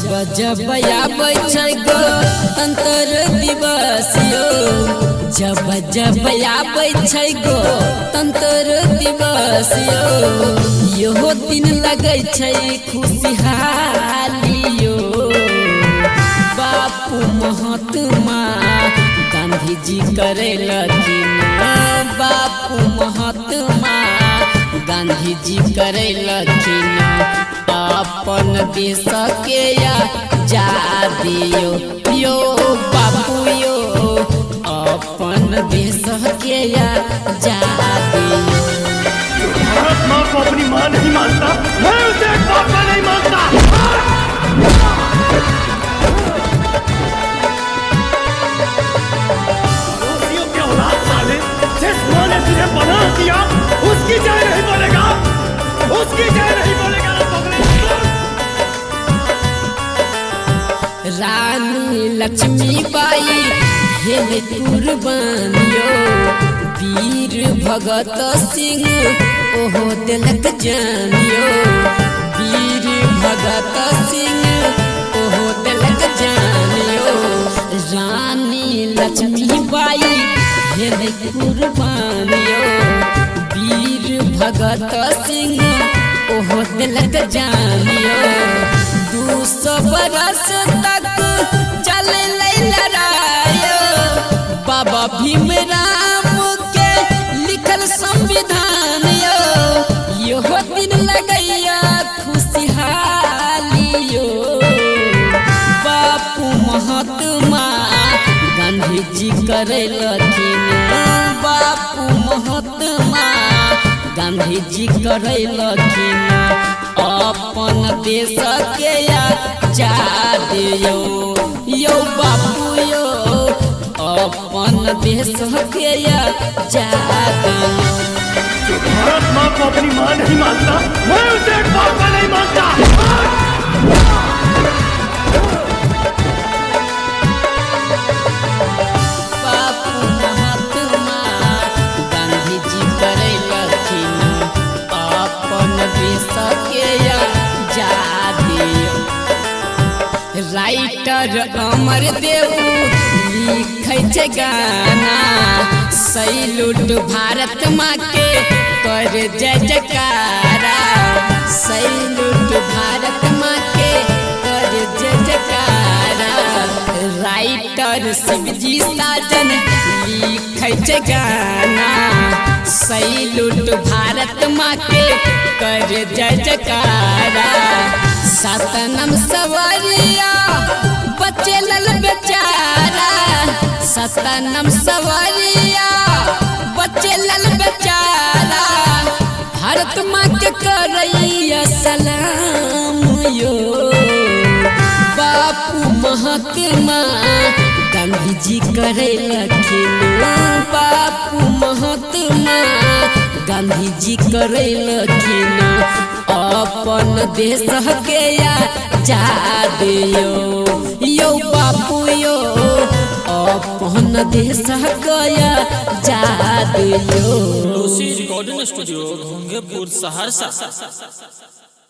जब जब आबै छै गणतंत्र दिवस यो, जब जब आबै छै गणतंत्र दिवस यो, इहो दिन लगै छै खुशहाली यो। बापू महात्मा गांधी जी करेलखिन, बापू महात्मा गांधी जी करेलखिन, अपन देश के आजादी यो, यो बापू यो, अपन देश के आजादी यो। भारत माँ को अपनी माँ नहीं मानता, मैं उसे एक बाप का नहीं मानता। दोषियों के औलाद साले, जिस माँ ने तुझे बना दिया उसकी जय नहीं बोलेगा, उसकी जय नहीं बोलेगा। रानी लक्ष्मीबाई भेल कुर्बान यो, वीर भगत सिंह ओहो देलक जान यो, वीर भगत सिंह ओहो देलक जान यो। रानी लक्ष्मीबाई भेल कुर्बान यो, वीर भगत सिंह ओहो देलक जान यो। 200 बरस तक चललै लड़ाई, बाबा भीमराव के लिखल संविधान यो, इहो दिन लगैया खुशहाली यो। बापू महात्मा गांधी जी करेलखिन, बापू महात्मा गांधी जी करेलखिन, अपन देश के आजादी यो, यो बापू यो, अपन देश के आजादी यो। जो भारत माँ को अपनी माँ नहीं मानता, मैं उसे एक बाप का नहीं मानता। बापू महात्मा गांधी जी करेलखिन, अपन देश के आजादी यो। राइटर अमर देव लिखै छै गाना, सैलूट भारत माँ के कर जय जयकारा, सैलूट भारत माँ के कर जय जयकारा। राइटर शिवजी साजन लिखै छै गाना, सैलूट भारत माँ के कर जय जयकारा। सतनम सवरिया बचेलल बेचारा, सतनम सवरिया बचेलल बेचारा, भारत माँ के करैया सलाम यो। बापू महात्मा गांधी जी करेलखिन, बापू महात्मा गांधी जी करेलखिन, अपन देश के आजादी यो, यो बापू यो, अपन देश के आजादी यो। Lucy recording studio, Ghongepur, Saharsa.